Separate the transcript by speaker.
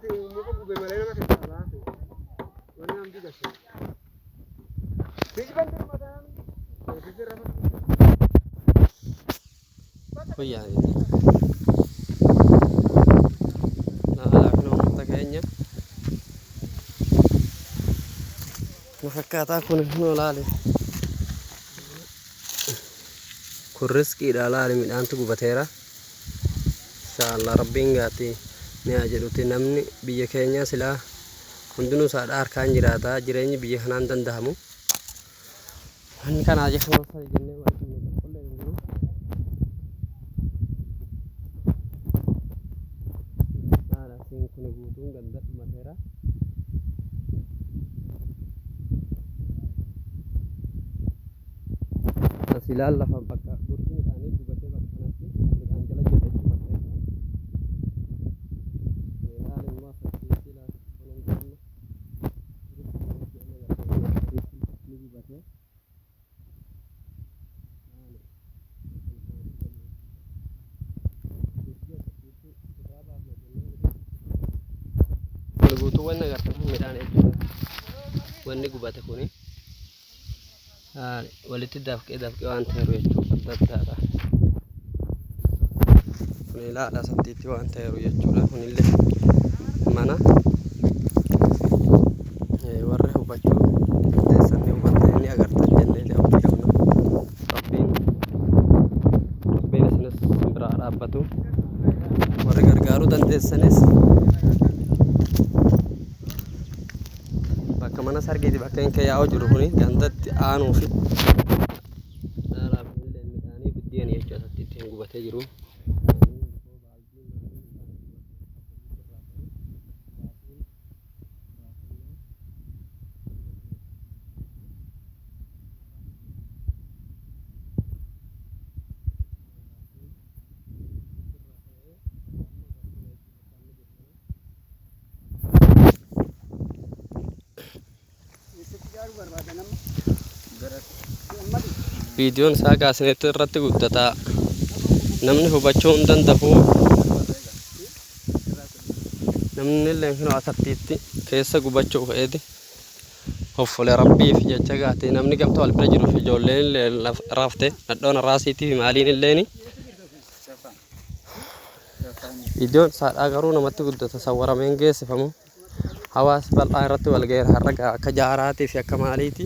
Speaker 1: Muka gube malee nama keessaa baase. Wanni namni gashe. Fayyaadha. Laalaa kun uummata keenya. Nu fakkaataa kun nu laale. Kun riskiidha laale midhaantu gubateera. Inshaallah rabbiin gaati ni haa jedhuti namni biyya keenyaa silaa hundinuu saadhaa harkaan jiraata jireenyi biyya kanaan dandahamu. Wanni kanaa jecha kana jennee waan qabnu tokkollee hin jiru. Haala asiin kun guutuun ganda dhumateera. As ilaal lafa bakka gurgi midhaanii gubatee bakka kanatti midhaan jala jira jechuudha bakka isaa. Ilaal immoo asirratti ilaal kun hundi amma ni gubatee. Kun guutuu wanni agartan kun midhaan jechuudha. Wanni gubate kuni walitti dafqee dafqee waan ta'eeru jechuudha adda addaadha. Kun ilaala sattiitti waan ta'eeru jechuudha. Kunillee mana warri hubachuu dandeessan ni hubattanii ni agartan jennee abdii qabna. Rabbiin Rabbiin isinis isin biraa dhaabbatu. Warri gargaaruu dandeessanis bakka mana sargiiti bakka inni yaa'u jiru kuni gandatti aanuu fi dhaalaa kunillee midhaanii biddeen jechuudha asitti ittiin gubatee jiru. Viidiyoon isaa gaasineetti irratti guddataa namni hubachuu hin danda'u. Namni illee kunoo asattiitti keessa gubachuu ka'eeti. Hoffole rabbiif jecha gaate namni gamta wal bira jiruuf ijoolleen illee rafte nadhoon raasiitii fi maaliin illeeni. Viidiyoon isaadhaa garuu namatti guddata sawwarameen geessifamu. Hawaasi bal'aa irratti wal ga'eera har'a akka jaaraatii fi akka maaliiti.